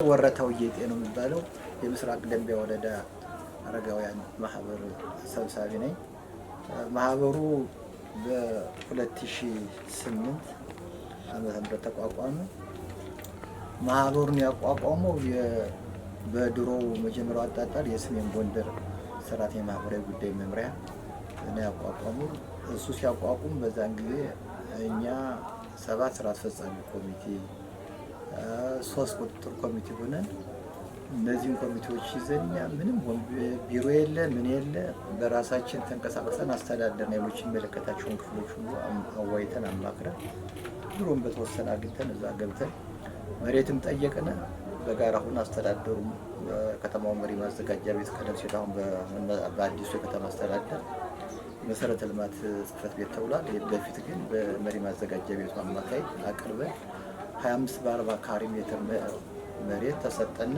ወረታው ጌጤ ነው የሚባለው። የምስራቅ ደንቢያ ወረዳ አረጋውያን ማህበር ሰብሳቢ ነኝ። ማህበሩ በ2008 ዓመተ ምህረት ተቋቋመ። ማህበሩን ያቋቋመው በድሮው መጀመሪያው አጣጣር የሰሜን ጎንደር ሰራተኛ ማህበራዊ ጉዳይ መምሪያ ነው ያቋቋሙ። እሱ ሲያቋቁም በዛን ጊዜ እኛ 7 ስራ አስፈጻሚ ኮሚቴ፣ 3 ቁጥጥር ኮሚቴ ሆነን እነዚህን ኮሚቴዎች ይዘን እኛ ምንም ቢሮ የለ ምን የለ በራሳችን ተንቀሳቅሰን አስተዳደርን። ሌሎች የሚመለከታቸውን ክፍሎች ሁሉ አዋይተን አማክረን ቢሮን በተወሰነ አግኝተን እዛ ገብተን መሬትም ጠየቅን። በጋራ ሁን አስተዳደሩም ከተማው መሪ ማዘጋጃ ቤት ቀደም ሲል አሁን በአዲሱ የከተማ አስተዳደር መሰረተ ልማት ጽሕፈት ቤት ተብሏል። በፊት ግን በመሪ ማዘጋጃ ቤቱ አማካይ አቅርበን 25 በ40 ካሬ ሜትር መሬት ተሰጠን።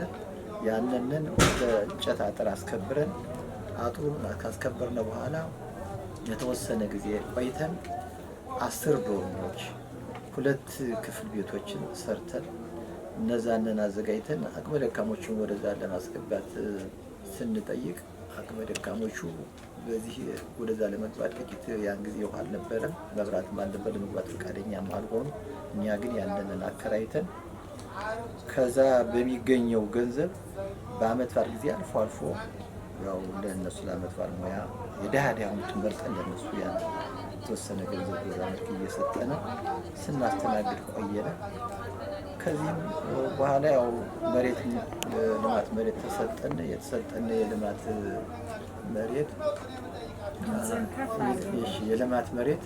ያንንን በእንጨት አጥር አስከብረን አጥሩን ካስከበርን በኋላ የተወሰነ ጊዜ ቆይተን 10 ዶርሞች፣ 2 ክፍል ቤቶችን ሰርተን እነዛንን አዘጋጅተን አቅመ ደካሞችን ወደዛ ለማስገባት ስንጠይቅ አቅመ ደካሞቹ በዚህ ወደዛ ለመግባት ጥቂት ያን ጊዜ ውሃ አልነበረም፣ መብራትም አልነበረም፣ ለመግባት ፈቃደኛም አልሆኑ። እኛ ግን ያንንን አከራይተን ከዛ በሚገኘው ገንዘብ በአመት በዓል ጊዜ አልፎ አልፎ ያው ለነሱ ለአመት በዓል ሙያ የደሃ ደሃዎችን መርጠን ለነሱ ያን የተወሰነ ገንዘብ በዛ መልክ እየሰጠን ስናስተናግድ ቆየን። ከዚህም በኋላ ያው መሬት ልማት መሬት ተሰጠን። የተሰጠን የልማት መሬት እሺ የልማት መሬት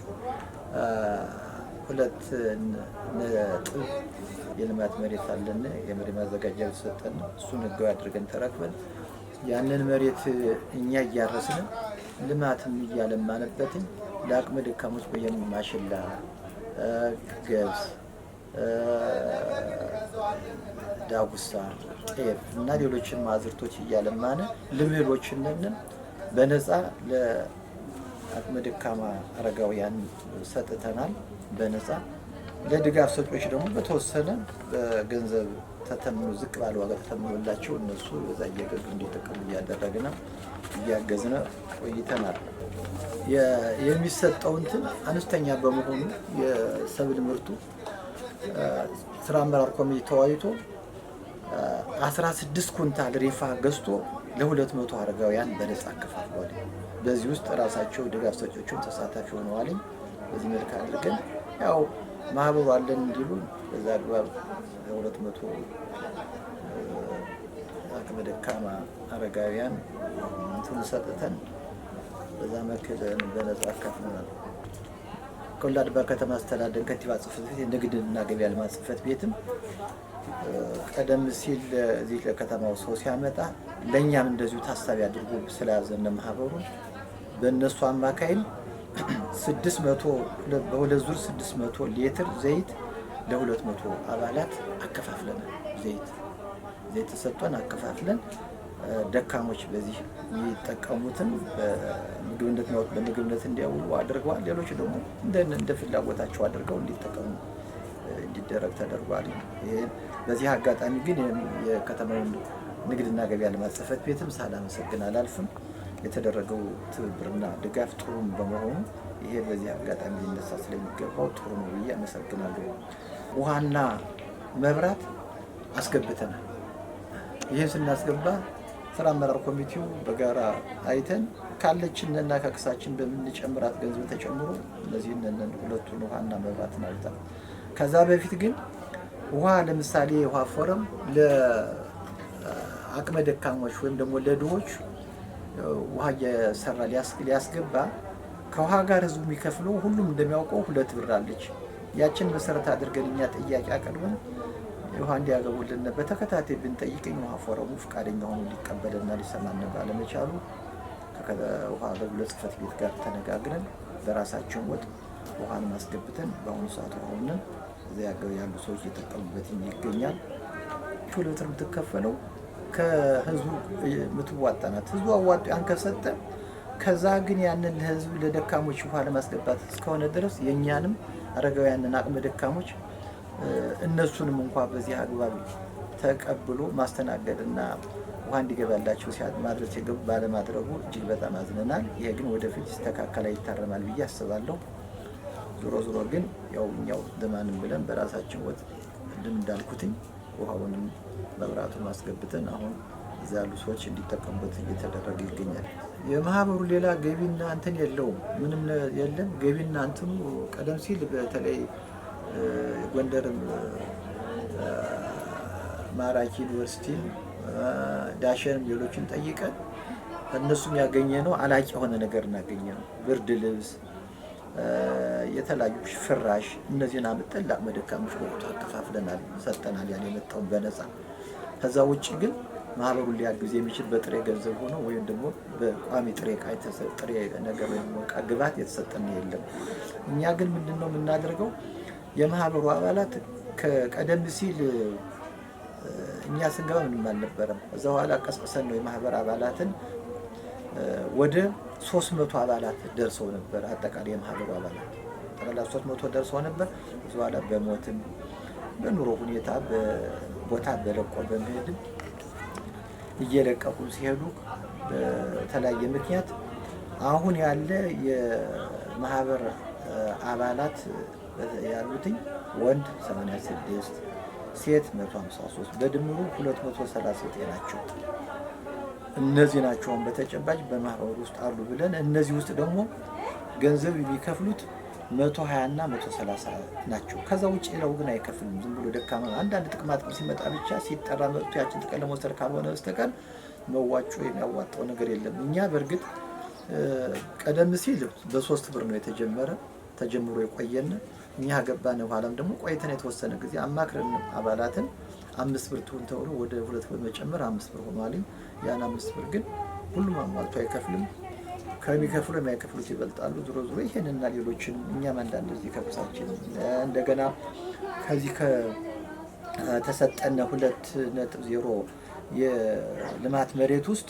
2 ነጥብ የልማት መሬት አለን። የመሬት ማዘጋጃ ተሰጠን። እሱን ህጋዊ አድርገን ተረክበን ያንን መሬት እኛ እያረስን ልማትም እያለማንበት ለአቅመ ደካሞች በየማሽላ፣ ገብስ፣ ዳጉሳ፣ ጤፍ እና ሌሎችን አዝርቶች እያለማን ልምህሎችን በነፃ ለአቅመ ደካማ አረጋውያን ሰጥተናል። በነፃ ለድጋፍ ሰጪዎች ደግሞ በተወሰነ በገንዘብ ተተምኖ ዝቅ ባለ ዋጋ ተተምኖላቸው እነሱ በዛ እየገዙ እንዲጠቀሙ እያደረግን እያገዝን ቆይተናል። የሚሰጠው እንትን አነስተኛ በመሆኑ የሰብል ምርቱ ስራ አመራር ኮሚቴ ተወያይቶ 16 ኩንታል ሪፋ ገዝቶ ለ200 አረጋውያን በነፃ አከፋፍሏል። በዚህ ውስጥ ራሳቸው ድጋፍ ሰጪዎችም ተሳታፊ ሆነዋል። በዚህ መልክ አድርገን ያው ማህበሩ አለን እንዲሉ በዛ አግባብ ለ200 አቅመ ደካማ አረጋውያን እንትን ሰጥተን በዛ መልክ በነፃ አካፍለናል። ከወላድባ ከተማ አስተዳደር ከንቲባ ጽሕፈት ቤት የንግድና ገበያ ልማት ጽሕፈት ቤትም ቀደም ሲል እዚህ ለከተማው ሰው ሲያመጣ ለኛም እንደዚሁ ታሳቢ አድርጎ ስለያዘን ማህበሩን በእነሱ አማካይም 600 በሁለት ዙር 600 ሊትር ዘይት ለ200 አባላት አከፋፍለናል። ዘይት ተሰጥቶን አከፋፍለን ደካሞች በዚህ የሚጠቀሙትን በምግብነት ነው ለምግብነት እንዲያውሉ አድርገዋል። ሌሎች ደግሞ እንደ ፍላጎታቸው አድርገው እንዲጠቀሙ እንዲደረግ ተደርጓል። ይሄ በዚህ አጋጣሚ ግን የከተማውን ንግድና ገበያ ልማት ጽሕፈት ቤትም ሳላመሰግን አላልፍም። የተደረገው ትብብርና ድጋፍ ጥሩ በመሆኑ ይሄ በዚህ አጋጣሚ ሊነሳ ስለሚገባው ጥሩ ነው ብዬ አመሰግናለሁ። ውሃና መብራት አስገብተናል። ይሄን ስናስገባ ስራ አመራር ኮሚቴው በጋራ አይተን ካለችንና ከክሳችን በምንጨምራት ገንዘብ ተጨምሮ እነዚህን ሁለቱን ውሃና መብራትን አውጥተናል። ከዛ በፊት ግን ውሃ ለምሳሌ ውሃ ፎረም ለአቅመ ደካሞች ወይም ደግሞ ለድሆች ውሃ እየሰራ ሊያስገባ ከውሃ ጋር ህዝቡ የሚከፍለው ሁሉም እንደሚያውቀው 2 ብር አለች። ያችን መሰረት አድርገን እኛ ጥያቄ አቅርበን ውሃ እንዲያገቡልን በተከታታይ ብንጠይቅኝ ውሃ ፎረሙ ፍቃደኛ ሆኖ ሊቀበልና ሊሰማን ባለመቻሉ ከውሃ አገልግሎት ጽሕፈት ቤት ጋር ተነጋግረን በራሳችን ወጥ ውሃን ማስገብተን በአሁኑ ሰዓት ውሃውን እዚያ ያሉ ሰዎች እየተጠቀሙበት ይገኛል። 2 ብር የምትከፈለው ከህዝቡ የምትዋጣ ናት። ህዝቡ አዋጡ ያን ከሰጠ ከዛ ግን ያንን ለህዝቡ ለደካሞች ውሃ ለማስገባት እስከሆነ ድረስ የኛንም አረጋውያንን አቅመ ደካሞች እነሱንም እንኳን በዚህ አግባብ ተቀብሎ ማስተናገድና ውሃ እንዲገባላቸው ማድረስ ሲገቡ ባለማድረጉ እጅግ በጣም አዝነናል። ይሄ ግን ወደፊት ይስተካከላል፣ ይታረማል ብዬ አስባለሁ። ዞሮ ዞሮ ግን ያው እኛው ለማንም ብለን በራሳችን ወጥ ቅድም እንዳልኩትኝ ውሃውንም መብራቱን አስገብተን አሁን እዛ ያሉ ሰዎች እንዲጠቀሙበት እየተደረገ ይገኛል። የማህበሩ ሌላ ገቢና እንትን የለውም፣ ምንም የለም። ገቢና እንትኑ ቀደም ሲል በተለይ ጎንደርም ማራኪ ዩኒቨርሲቲን ዳሸንም ሌሎችን ጠይቀን እነሱም ያገኘ ነው አላቂ የሆነ ነገር እናገኘ ነው። ብርድ ልብስ፣ የተለያዩ ፍራሽ፣ እነዚህን አምጥተን ለአቅመ ደካሞች በወቅቱ አከፋፍለናል፣ ሰጠናል። ያን የመጣውን በነፃ። ከዛ ውጭ ግን ማህበሩን ሊያግዝ የሚችል በጥሬ ገንዘብ ሆኖ ወይም ደግሞ በቋሚ ጥሬ ዕቃ ጥሬ ነገር ወይም ዕቃ ግብዓት የተሰጠን የለም። እኛ ግን ምንድን ነው የምናደርገው? የማህበሩ አባላት ከቀደም ሲል እኛ ስንገባ ምንም አልነበረም። እዛ በኋላ ቀስቅሰን ነው የማህበር አባላትን ወደ 300 አባላት ደርሰው ነበር። አጠቃላይ የማህበሩ አባላት ጠቅላላ 300 ደርሰው ነበር። እዛ በኋላ በሞትም በኑሮ ሁኔታ በቦታ በለቆ በመሄድም እየለቀቁ ሲሄዱ በተለያየ ምክንያት አሁን ያለ የማህበር አባላት ያሉትኝ ወንድ 86፣ ሴት 153፣ በድምሩ 239 ናቸው። እነዚህ ናቸው አሁን በተጨባጭ በማህበሩ ውስጥ አሉ ብለን። እነዚህ ውስጥ ደግሞ ገንዘብ የሚከፍሉት 120 እና 130 ናቸው። ከዛ ውጭ ሌላው ግን አይከፍልም። ዝም ብሎ ደካማ አንዳንድ ጥቅማ ጥቅም ሲመጣ ብቻ ሲጠራ መጥቶ ያችን ጥቅም ለመውሰድ ካልሆነ በስተቀር መዋጮ የሚያዋጣው ነገር የለም። እኛ በእርግጥ ቀደም ሲል በ3 ብር ነው የተጀመረ፣ ተጀምሮ የቆየን። እኛ ገባን በኋላም ደግሞ ቆይተን የተወሰነ ጊዜ አማክረን አባላትን 5 ብር ትሁን ተብሎ ወደ 2 ብር መጨመር 5 ብር ሆኗል። ያን 5 ብር ግን ሁሉም አሟልቶ አይከፍልም። ከሚከፍሉ የማይከፍሉት ይበልጣሉ። ዞሮ ዞሮ ይሄንና ሌሎችን እኛም አንዳንድ እዚህ ከብሳችን እንደገና ከዚህ ከተሰጠነ 2.0 የልማት መሬት ውስጥ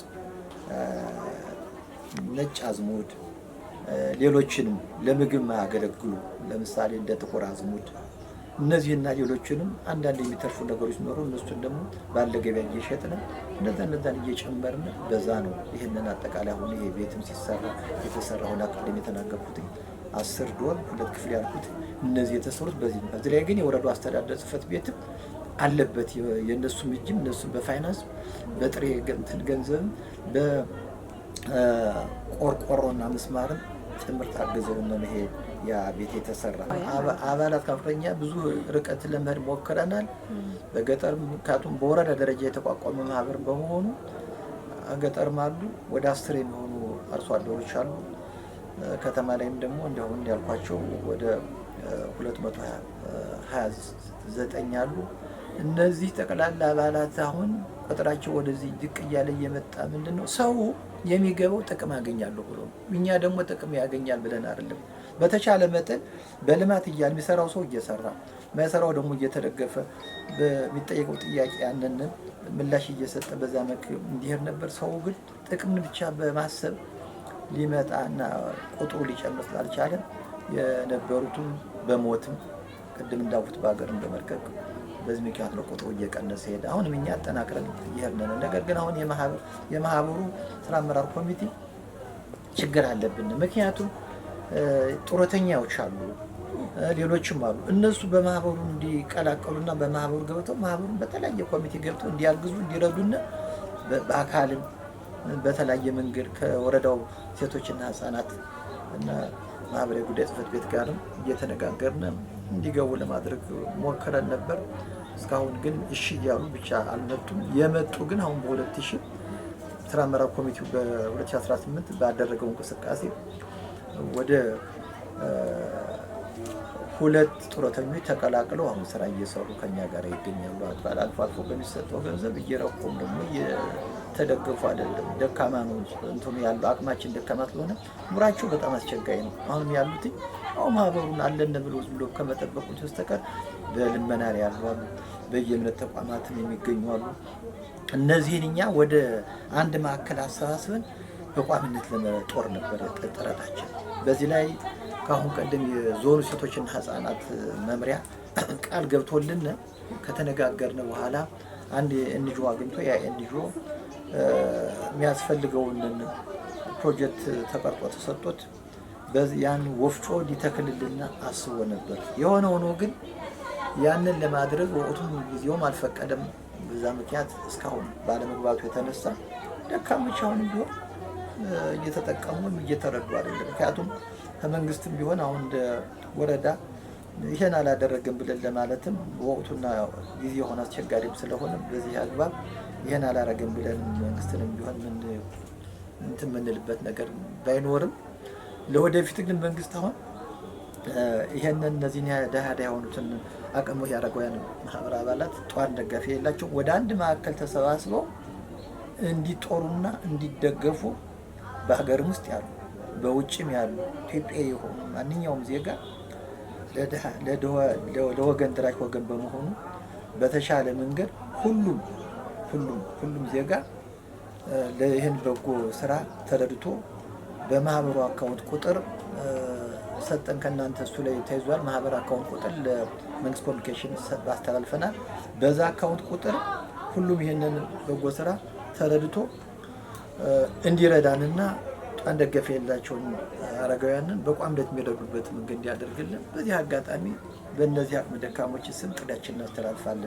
ነጭ አዝሙድ፣ ሌሎችንም ለምግብ ማያገለግሉ ለምሳሌ እንደ ጥቁር አዝሙድ እነዚህና ሌሎችንም አንዳንድ የሚተርፉ ነገሮች ሲኖሩ እነሱን ደግሞ ባለ ገበያ እየሸጥን እነዛን እየጨመርን በዛ ነው ይህንን አጠቃላይ አሁን ይሄ ቤትም ሲሰራ የተሰራውን ቅድም የተናገርኩት 10 dorm ሁለት ክፍል ያልኩት እነዚህ የተሰሩት በዚህ ነው። በዚህ ላይ ግን የወረዳው አስተዳደር ጽሕፈት ቤትም አለበት፣ የእነሱም እጅም እነሱም በፋይናንስ በጥሬ እንትን ገንዘብም በቆርቆሮና ምስማርም ጭምር ታግዘው ነው ይሄ ያ ቤት የተሰራ። አባላት ከፍተኛ ብዙ ርቀት ለመሄድ ሞክረናል። በገጠር ምክንያቱም በወረዳ ደረጃ የተቋቋመ ማህበር በመሆኑ ገጠርም አሉ፣ ወደ 10 የሚሆኑ አርሶ አደሮች አሉ። ከተማ ላይም ደግሞ እንዲሁም እንዳልኳቸው ወደ 229 አሉ። እነዚህ ጠቅላላ አባላት አሁን ቁጥራቸው ወደዚህ ዝቅ እያለ እየመጣ ምንድን ነው ሰው የሚገባው ጥቅም አገኛለሁ ብሎ ነው። እኛ ደግሞ ጥቅም ያገኛል ብለን አይደለም። በተቻለ መጠን በልማት እያለ የሚሰራው ሰው እየሰራ የማይሰራው ደግሞ እየተደገፈ በሚጠየቀው ጥያቄ ያንን ምላሽ እየሰጠ በዛ መልክ እንዲሄድ ነበር። ሰው ግን ጥቅምን ብቻ በማሰብ ሊመጣ እና ቁጥሩ ሊጨምር ስላልቻለ የነበሩትም በሞትም ቅድም እንዳልኩት በሀገርም በመልቀቅ በዚህ ምክንያት ነው ቁጥሩ እየቀነሰ ሄደ። አሁንም እኛ አጠናክረን እየሄድን ነው። ነገር ግን አሁን የማህበሩ ስራ አመራር ኮሚቴ ችግር አለብን። ምክንያቱም ጡረተኛዎች አሉ፣ ሌሎችም አሉ። እነሱ በማህበሩ እንዲቀላቀሉና በማህበሩ ገብተው ማህበሩን በተለያየ ኮሚቴ ገብተው እንዲያግዙ እንዲረዱና በአካልም በተለያየ መንገድ ከወረዳው ሴቶችና ህጻናት እና ማህበራዊ ጉዳይ ጽሕፈት ቤት ጋርም እየተነጋገርን እንዲገቡ ለማድረግ ሞክረን ነበር። እስካሁን ግን እሺ እያሉ ብቻ አልመጡም። የመጡ ግን አሁን በ2000 ስራ አመራር ኮሚቴው በ2018 ባደረገው እንቅስቃሴ ወደ ሁለት ጡረተኞች ተቀላቅለው አሁን ስራ እየሰሩ ከኛ ጋር ይገኛሉ። አልፎ አልፎ በሚሰጠው ገንዘብ እየረቁም ደግሞ እየተደገፉ አይደለም። ደካማ ነው እንትኑ ያለው አቅማችን ደካማ ስለሆነ ኑራቸው በጣም አስቸጋሪ ነው። አሁንም ያሉት አሁን ማህበሩን አለን ብሎ ዝም ብሎ ከመጠበቁት በስተቀር በልመና ላይ ያሉ አሉ፣ በየእምነት ተቋማትም የሚገኙ አሉ። እነዚህን እኛ ወደ አንድ ማዕከል አሰባስበን በቋሚነት ለመጦር ነበር ጥረታችን። በዚህ ላይ ከአሁን ቀደም የዞኑ ሴቶችና ህፃናት መምሪያ ቃል ገብቶልን ከተነጋገርን በኋላ አንድ NGO አግኝቶ ያ NGO የሚያስፈልገውን ፕሮጀክት ተቀርጦ ተሰጥቶት ያን ወፍጮ ሊተክልልና አስቦ ነበር። የሆነ ሆኖ ግን ያንን ለማድረግ ወቅቱም ጊዜውም አልፈቀደም። በዛ ምክንያት እስካሁን ባለመግባቱ የተነሳ ደካሞች አሁንም ቢሆን እየተጠቀሙ እየተረዱ አይደለም። ምክንያቱም ከመንግስትም ቢሆን አሁን እንደ ወረዳ ይሄን አላደረግም ብለን ለማለትም ወቅቱና ጊዜ የሆነ አስቸጋሪም ስለሆነ በዚህ አግባብ ይሄን አላረግም ብለን መንግስትንም ቢሆን ምን እንትን የምንልበት ነገር ባይኖርም፣ ለወደፊት ግን መንግስት አሁን ይሄንን እነዚህን ደሃ ደሃ የሆኑትን አቅሙ የአረጋውያን ማህበር አባላት ጧሪ ደጋፊ የሌላቸው ወደ አንድ ማዕከል ተሰባስበው እንዲጦሩና እንዲደገፉ በሀገርም ውስጥ ያሉ በውጭም ያሉ ኢትዮጵያ የሆኑ ማንኛውም ዜጋ ለወገን ደራሽ ወገን በመሆኑ በተሻለ መንገድ ሁሉም ሁሉም ሁሉም ዜጋ ይህን በጎ ስራ ተረድቶ በማህበሩ account ቁጥር ሰጠን፣ ከእናንተ እሱ ላይ ተይዟል። ማህበር account ቁጥር ለመንግስት ኮሚኒኬሽን አስተላልፈናል። በዛ account ቁጥር ሁሉም ይህንን በጎ ስራ ተረድቶ እንዲረዳንና ጧሪ ደጋፊ የሌላቸውን አረጋውያንን በቋሚነት የሚረዱበት መንገድ እንዲያደርግልን በዚህ አጋጣሚ በእነዚህ አቅመ ደካሞች ስም ጥሪያችንን እናስተላልፋለን።